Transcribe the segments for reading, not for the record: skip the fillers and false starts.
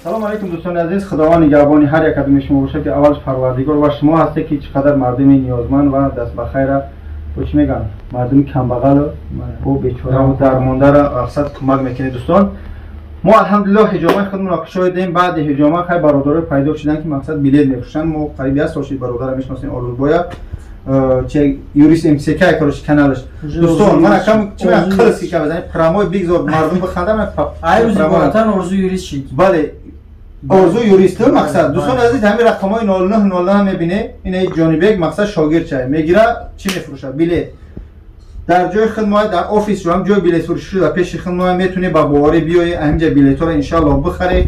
Салом алейкум, дӯстони азиз. Худованд нигаҳбони ҳар як кадоми шумо бошад, ки аввалш Парвардигор ва шумо ҳастед, ки чӣ қадар мардуми ниёзманд ва дастбахайра бо чӣ мегӯянд, мардуми камбағалу бо бечораву дармондара мақсад кӯмак мекунед. Дӯстон, мо алҳамдулиллоҳ ҳиҷомаи худмонро кушодем. Баъди ҳиҷома хай бародарое пайдо шуданд, ки мақсад билет мефурӯшанд. Мо қариб як сол шид бародара мешиносем, Орзубоя че юрист МСК, короче, каналаш. Дӯстон, ман акам чӣ мегӯям, қилс ки кабазани прямой, бигзор мардум бихандам. Ай рӯзи болатан Орзу юрист шид. Бале, Орзу юрист. Мақсад, дӯстони азиз, ҳамин рақамҳои 0909 мебине, ина Ҷонибек мақсад шогирдча мегира, чӣ мефурӯшад? Билет. Дар ҷои худ мо дар офис ҳам ҷои билетфурӯшӣ шуда пеши худ мо, метавонӣ ба боварӣ биёӣ, ҳаминҷа билетҳоро иншаллоҳ бихарӣ.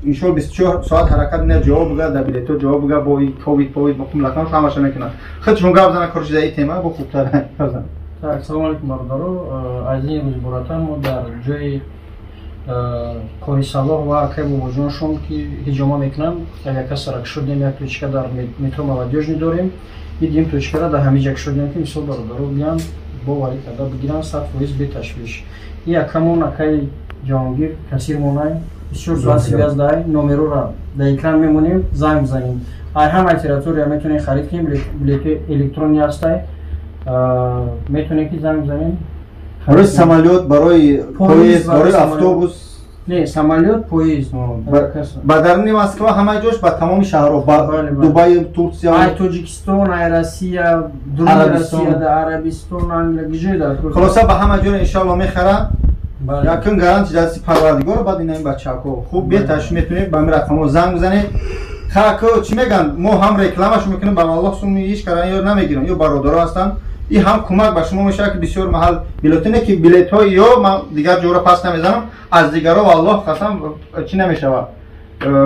Иншолло 24 соат ҳаракат мена, ҷавоб бига дар билетҳо, ҷавоб бига. Бо ковид повид муқим ҳамаша мекунад. Худшон гап зана, короче, дар ин тема бо хубтар гап зана. Так, салом алейкум, бародаро. Аз ин рӯзи боратан мо дар ҷои Кори Салоҳ ва акай Бобоҷоншон, ки ҳиҷома мекунанд, як касара кушодем, як точка дар метро Молодёжный дорем. Дидем, точкара дар ҳамин ҷа кушодем, ки мисол бародаро биёнд, боварӣ карда бигиранд, 100% беташвиш. И акамон, акай Ҷаҳонгир, кассир монай, бисёр соат связь дай, номерора дар экран мемонем, занг бизанем. Ай ҳамаи территория метавонем харид кунем, билети электронӣ ҳастай, метавонем ки занг бизанем. Барои самолёт, барои поезд, барои автобус? Не, самолёт, поезд. Ба даруни Москва ҳамаи ҷош, ба тамоми шаҳрҳо, ба Дубай, Турсия? Ай Тоҷикистон, ай Россия, дуруни Россия, да Арабистон, Англия, ҷой дар. Хулоса, ба ҳама ҷоро иншоалло мехарам. Якум гаранти дасти Парвардигор, баъд ина ин бачаҳако хуб беташ метавонед ба ҳамин рақамҳо занг бизанед. Хако чӣ мегӯянд, мо ҳам рекламашо мекунем, ба Аллоҳ суми ҳеҷ кара ё намегирам, ё бародаро ҳастанд, и ҳам кӯмак ба шумо мешавад, ки бисёр маҳал билети не, ки билетҳои ё ман дигар ҷоро пас намезанам аз дигаро, Аллоҳ қасам, чӣ намешавад,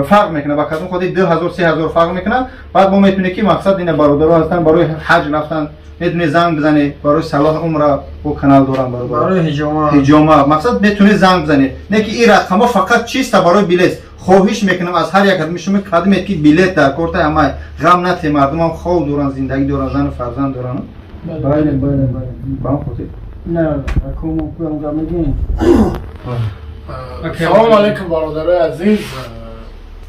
фарқ мекунад, ба кадом хотир 2000, 3000 фарқ мекунад. Баъд мо метавонем, ки мақсад ина бародаро ҳастанд, барои ҳаҷ рафтан метавонед занг бизанед, барои салоҳ умра бо канал дорам бародар. Барои ҳиҷома. Ҳиҷома мақсад метавонед занг бизанед. Не ки ин рақамҳо фақат чиста барои билет. Хоҳиш мекунам аз ҳар як кадоми шумо, кадомед ки билет дар корта, ҳамай ғам нате, мардумам хов доранд, зиндагӣ доранд, зану фарзанд доранд. Бале, бале, бале. Ба он хотир. Не, акому куям гап мегӯем. Салому алейкум, бародарои азиз.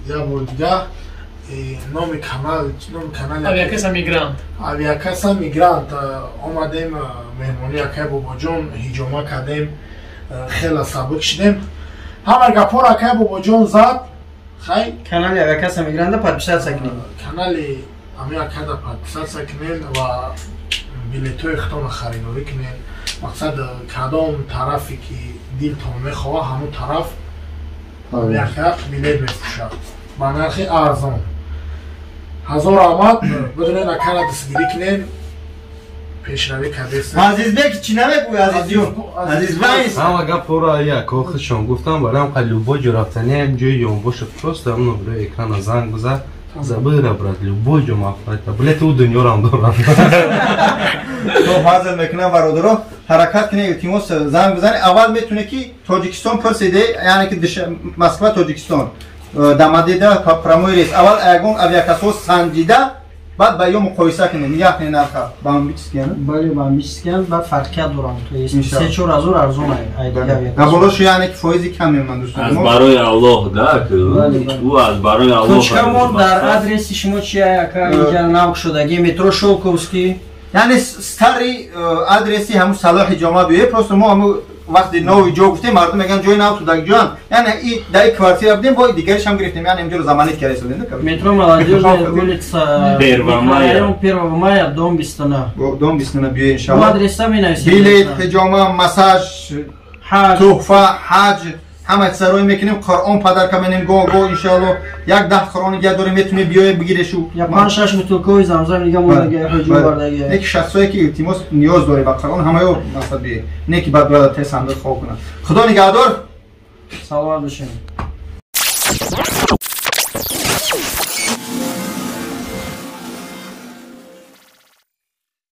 Як бор дига номи канал, номи канали Авиакасса Мигрант. Авиакасса Мигрант. Омадем меҳмонӣ акай Бобоҷон, ҳиҷома кардем, хеле сабук шидем. Ҳама гапҳоро акай Бобоҷон зад. Хай. Канали Авиакасса Мигранта подписаться кунем. Канали ами акада подписаться кунем ва билетҳои худтонро харидорӣ кунем. Мақсад, кадом тарафе ки дилтон мехоҳад, ҳамун тараф яка билет мефурӯшад ба нархи арзон. Ҳазор раҳмат, бидонед, акара дастгирӣ кунем, пешравӣ кардест. Азизбек чӣ намегӯй, Азизҷон, Азиз? Ҳама гапҳоро яко худшон гуфтам. Барои ҳам любой ҷо рафтаниам, ҷои ён бошад, просто ҳамн рӯи экрана занг бизад, забыра, брат, любой ҷо мафлайта, билети ӯ дунёрам дорам. То ҳазл мекунам, бародаро, ҳаракат кунед, илтимос, занг бизанед. Аввал метавонед ки Тоҷикистон пурсиде, яъне ки Москва Тоҷикистон Домодедово прямой рейс, аввал ягон авиакассо санҷида, баъд ба ё муқоиса кунед, нигаҳ кунед нарха, ба амбическиян. Бале, ба амбическиян, баъд фарқият доранд, то есть 3-4 ҳазор арзон ай. Ва болошу, яъне ки фоизи кам мемонад, дӯстон. Аз барои Аллоҳ да, ӯ аз барои Аллоҳ. Точкамон дар адреси шумо чи ака? Инҷа нав шудаги, метро Шолковский. Яъне старый адреси ҳамун Салоҳи ҳиҷома биёе. Просто мо ҳамун вақти нови ҷо гуфтем, мардум мегӯянд ҷои нав судаги ҷоан. Яъне и дар и квартира будем, бо дигариш ҳам гирифтем, яъне инҷоро заманит карда истодем. Метро Молодежная, улица Первого мая. Первого мая, дом 29. Дом 29 биёе, иншалло. Адреса менависем. Билет, ҳиҷома, массаж, туҳфа, ҳаҷ, ҳама чизаро мекунем. Қуръон подарка менем го го, иншалло. Як даҳ қуръони дига дорем, метавонем биёе бигирешу. Я панҷ шаш бутылкаи замзам дига мондаги, ҳуҷум бардаги. Не ки шахсое ки, илтимос, ниёз дорем ба қуръон, ҳамаё мақсад биёе, не ки баъд бояд те сандуқ хоб кунад. Худо нигаҳдор. Саломат бошем.